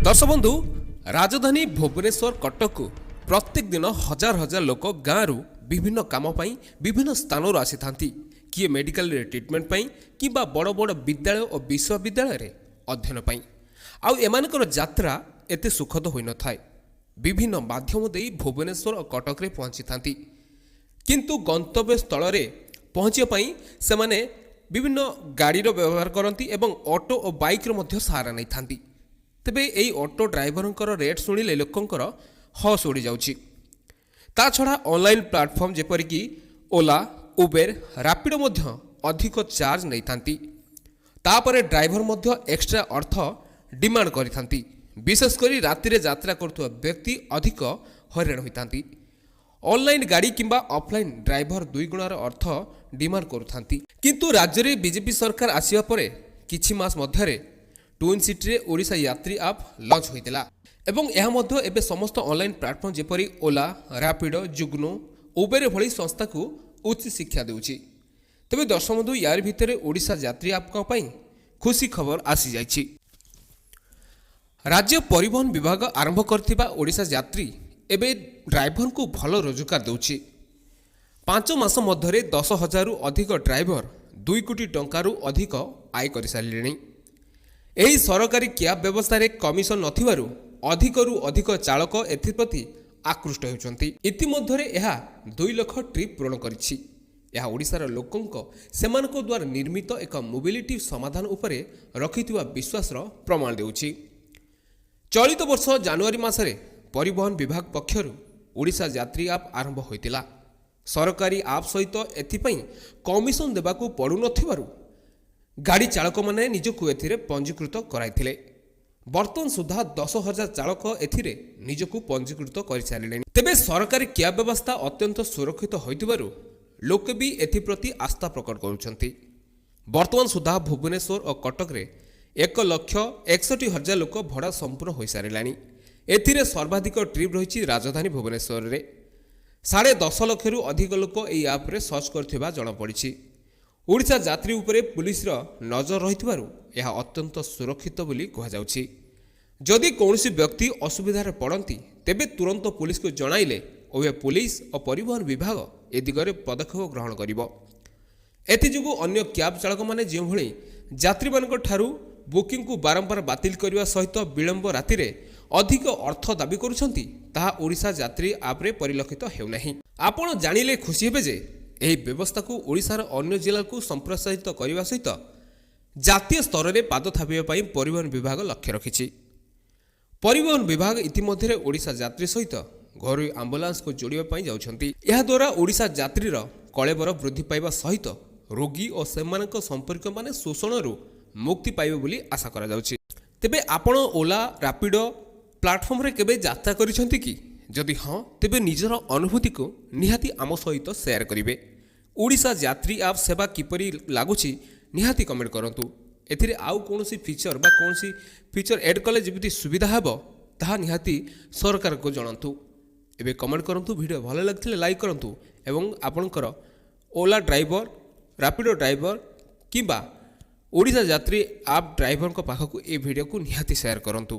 ଦର୍ଶକ ବନ୍ଧୁ, ରାଜଧାନୀ ଭୁବନେଶ୍ୱର, କଟକକୁ ପ୍ରତ୍ୟେକ ଦିନ ହଜାର ହଜାର ଲୋକ ଗାଁରୁ ବିଭିନ୍ନ କାମ ପାଇଁ ବିଭିନ୍ନ ସ୍ଥାନରୁ ଆସିଥାନ୍ତି। କିଏ ମେଡ଼ିକାଲରେ ଟ୍ରିଟମେଣ୍ଟ ପାଇଁ କିମ୍ବା ବଡ଼ ବଡ଼ ବିଦ୍ୟାଳୟ ଓ ବିଶ୍ୱବିଦ୍ୟାଳୟରେ ଅଧ୍ୟୟନ ପାଇଁ। ଆଉ ଏମାନଙ୍କର ଯାତ୍ରା ଏତେ ସୁଖଦ ହୋଇନଥାଏ। ବିଭିନ୍ନ ମାଧ୍ୟମ ଦେଇ ଭୁବନେଶ୍ୱର ଓ କଟକରେ ପହଞ୍ଚିଥାନ୍ତି, କିନ୍ତୁ ଗନ୍ତବ୍ୟ ସ୍ଥଳରେ ପହଞ୍ଚିବା ପାଇଁ ସେମାନେ ବିଭିନ୍ନ ଗାଡ଼ିର ବ୍ୟବହାର କରନ୍ତି ଏବଂ ଅଟୋ ଓ ବାଇକ୍ର ମଧ୍ୟ ସାହାରା ନେଇଥାନ୍ତି। ତେବେ ଏହି ଅଟୋ ଡ୍ରାଇଭରଙ୍କର ରେଟ୍ ଶୁଣିଲେ ଲୋକଙ୍କର ହୋସ୍ ଉଡ଼ିଯାଉଛି। ତା ଛଡ଼ା ଅନଲାଇନ୍ ପ୍ଲାଟଫର୍ମ ଯେପରିକି ଓଲା, ଉବେର, ରାପିଡ଼ୋ ମଧ୍ୟ ଅଧିକ ଚାର୍ଜ ନେଇଥାନ୍ତି। ତାପରେ ଡ୍ରାଇଭର ମଧ୍ୟ ଏକ୍ସଟ୍ରା ଅର୍ଥ ଡିମାଣ୍ଡ କରିଥାନ୍ତି। ବିଶେଷ କରି ରାତିରେ ଯାତ୍ରା କରୁଥିବା ବ୍ୟକ୍ତି ଅଧିକ ହଇରାଣ ହୋଇଥାନ୍ତି। ଅନଲାଇନ୍ ଗାଡ଼ି କିମ୍ବା ଅଫଲାଇନ୍ ଡ୍ରାଇଭର ଦୁଇଗୁଣାର ଅର୍ଥ ଡିମାଣ୍ଡ କରୁଥାନ୍ତି। କିନ୍ତୁ ରାଜ୍ୟରେ ବିଜେପି ସରକାର ଆସିବା ପରେ କିଛି ମାସ ମଧ୍ୟରେ ଟ୍ୱିନ୍ ସିଟିରେ ଓଡ଼ିଶା ଯାତ୍ରୀ ଆପ୍ ଲଞ୍ଚ ହୋଇଥିଲା ଏବଂ ଏହା ମଧ୍ୟ ଏବେ ସମସ୍ତ ଅନଲାଇନ୍ ପ୍ଲାଟଫର୍ମ ଯେପରି ଓଲା, ରାପିଡ଼ୋ, ଜୁଗ୍ନୁ, ଉବେର ଭଳି ସଂସ୍ଥାକୁ ଉଚ୍ଚ ଶିକ୍ଷା ଦେଉଛି। ତେବେ ଦର୍ଶକ ବନ୍ଧୁ, ୟାରି ଭିତରେ ଓଡ଼ିଶା ଯାତ୍ରୀ ଆପ୍ଙ୍କ ପାଇଁ ଖୁସି ଖବର ଆସିଯାଇଛି। ରାଜ୍ୟ ପରିବହନ ବିଭାଗ ଆରମ୍ଭ କରିଥିବା ଓଡ଼ିଶା ଯାତ୍ରୀ ଏବେ ଡ୍ରାଇଭରଙ୍କୁ ଭଲ ରୋଜଗାର ଦେଉଛି। 5 ମାସ ମଧ୍ୟରେ 10,000ରୁ ଅଧିକ ଡ୍ରାଇଭର 2 କୋଟି ଟଙ୍କାରୁ ଅଧିକ ଆୟ କରିସାରିଲେଣି। ଏହି ସରକାରୀ କ୍ୟାବ୍ ବ୍ୟବସ୍ଥାରେ କମିଶନ ନଥିବାରୁ ଅଧିକରୁ ଅଧିକ ଚାଳକ ଏଥିପ୍ରତି ଆକୃଷ୍ଟ ହେଉଛନ୍ତି। ଇତିମଧ୍ୟରେ ଏହା 2 ଲକ୍ଷ ଟ୍ରିପ୍ ପୂରଣ କରିଛି। ଏହା ଓଡ଼ିଶାର ଲୋକଙ୍କ ସେମାନଙ୍କ ଦ୍ୱାରା ନିର୍ମିତ ଏକ ମୋବିଲିଟି ସମାଧାନ ଉପରେ ରଖିଥିବା ବିଶ୍ୱାସର ପ୍ରମାଣ ଦେଉଛି। ଚଳିତ ବର୍ଷ ଜାନୁଆରୀ ମାସରେ ପରିବହନ ବିଭାଗ ପକ୍ଷରୁ ଓଡ଼ିଶା ଯାତ୍ରୀ ଆପ୍ ଆରମ୍ଭ ହୋଇଥିଲା। ସରକାରୀ ଆପ୍ ସହିତ ଏଥିପାଇଁ କମିଶନ ଦେବାକୁ ପଡ଼ୁନଥିବାରୁ ଗାଡ଼ି ଚାଳକମାନେ ନିଜକୁ ଏଥିରେ ପଞ୍ଜୀକୃତ କରାଇଥିଲେ। ବର୍ତ୍ତମାନ ସୁଦ୍ଧା 10,000 ଚାଳକ ଏଥିରେ ନିଜକୁ ପଞ୍ଜୀକୃତ କରିସାରିଲେଣି। ତେବେ ସରକାରୀ କ୍ୟାବ୍ ବ୍ୟବସ୍ଥା ଅତ୍ୟନ୍ତ ସୁରକ୍ଷିତ ହୋଇଥିବାରୁ ଲୋକେ ବି ଏଥିପ୍ରତି ଆସ୍ଥା ପ୍ରକଟ କରୁଛନ୍ତି। ବର୍ତ୍ତମାନ ସୁଦ୍ଧା ଭୁବନେଶ୍ୱର ଓ କଟକରେ 1,61,000 ଲୋକ ଭଡ଼ା ସମ୍ପୂର୍ଣ୍ଣ ହୋଇସାରିଲାଣି। ଏଥିରେ ସର୍ବାଧିକ ଟ୍ରିପ୍ ରହିଛି ରାଜଧାନୀ ଭୁବନେଶ୍ୱରରେ। 10.5 ଲକ୍ଷରୁ ଅଧିକ ଲୋକ ଏହି ଆପ୍ରେ ସର୍ଚ୍ଚ କରିଥିବା ଜଣାପଡ଼ିଛି। ଓଡ଼ିଶା ଯାତ୍ରୀ ଉପରେ ପୁଲିସର ନଜର ରହିଥିବାରୁ ଏହା ଅତ୍ୟନ୍ତ ସୁରକ୍ଷିତ ବୋଲି କୁହାଯାଉଛି। ଯଦି କୌଣସି ବ୍ୟକ୍ତି ଅସୁବିଧାରେ ପଡ଼ନ୍ତି, ତେବେ ତୁରନ୍ତ ପୁଲିସକୁ ଜଣାଇଲେ ଉଭୟ ପୁଲିସ ଓ ପରିବହନ ବିଭାଗ ଏ ଦିଗରେ ପଦକ୍ଷେପ ଗ୍ରହଣ କରିବ। ଏଥିଯୋଗୁଁ ଅନ୍ୟ କ୍ୟାବ୍ ଚାଳକମାନେ ଯେଉଁଭଳି ଯାତ୍ରୀମାନଙ୍କ ଠାରୁ ବୁକିଂକୁ ବାରମ୍ବାର ବାତିଲ କରିବା ସହିତ ବିଳମ୍ବ ରାତିରେ ଅଧିକ ଅର୍ଥ ଦାବି କରୁଛନ୍ତି, ତାହା ଓଡ଼ିଶା ଯାତ୍ରୀ ଆପ୍ରେ ପରିଲକ୍ଷିତ ହେଉନାହିଁ। ଆପଣ ଜାଣିଲେ ଖୁସି ହେବେ ଯେ ଏହି ବ୍ୟବସ୍ଥାକୁ ଓଡ଼ିଶାର ଅନ୍ୟ ଜିଲ୍ଲାକୁ ସମ୍ପ୍ରସାରିତ କରିବା ସହିତ ଜାତୀୟ ସ୍ତରରେ ପାଦ ଥାପିବା ପାଇଁ ପରିବହନ ବିଭାଗ ଲକ୍ଷ୍ୟ ରଖିଛି। ପରିବହନ ବିଭାଗ ଇତିମଧ୍ୟରେ ଓଡ଼ିଶା ଯାତ୍ରୀ ସହିତ ଘରୋଇ ଆମ୍ବୁଲାନ୍ସକୁ ଯୋଡ଼ିବା ପାଇଁ ଯାଉଛନ୍ତି। ଏହାଦ୍ୱାରା ଓଡ଼ିଶା ଯାତ୍ରୀର କଳେବର ବୃଦ୍ଧି ପାଇବା ସହିତ ରୋଗୀ ଓ ସେମାନଙ୍କ ସମ୍ପର୍କୀୟମାନେ ଶୋଷଣରୁ ମୁକ୍ତି ପାଇବେ ବୋଲି ଆଶା କରାଯାଉଛି। ତେବେ ଆପଣ ଓଲା, ରାପିଡ଼ୋ ପ୍ଲାଟଫର୍ମରେ କେବେ ଯାତ୍ରା କରିଛନ୍ତି କି? ଯଦି ହଁ, ତେବେ ନିଜର ଅନୁଭୂତିକୁ ନିହାତି ଆମ ସହିତ ସେୟାର କରିବେ। ଓଡ଼ିଶା ଯାତ୍ରୀ ଆପ୍ ସେବା କିପରି ଲାଗୁଛି, ନିହାତି କମେଣ୍ଟ କରନ୍ତୁ। ଏଥିରେ ଆଉ କୌଣସି ଫିଚର ବା କୌଣସି ଫିଚର ଏଡ୍ କଲେ ଯେମିତି ସୁବିଧା ହେବ, ତାହା ନିହାତି ସରକାରକୁ ଜଣାନ୍ତୁ। ଏବେ କମେଣ୍ଟ କରନ୍ତୁ। ଭିଡ଼ିଓ ଭଲ ଲାଗିଥିଲେ ଲାଇକ୍ କରନ୍ତୁ ଏବଂ ଆପଣଙ୍କର ଓଲା ଡ୍ରାଇଭର, ରାପିଡ଼ୋ ଡ୍ରାଇଭର କିମ୍ବା ଓଡ଼ିଶା ଯାତ୍ରୀ ଆପ୍ ଡ୍ରାଇଭରଙ୍କ ପାଖକୁ ଏ ଭିଡ଼ିଓକୁ ନିହାତି ସେୟାର କରନ୍ତୁ।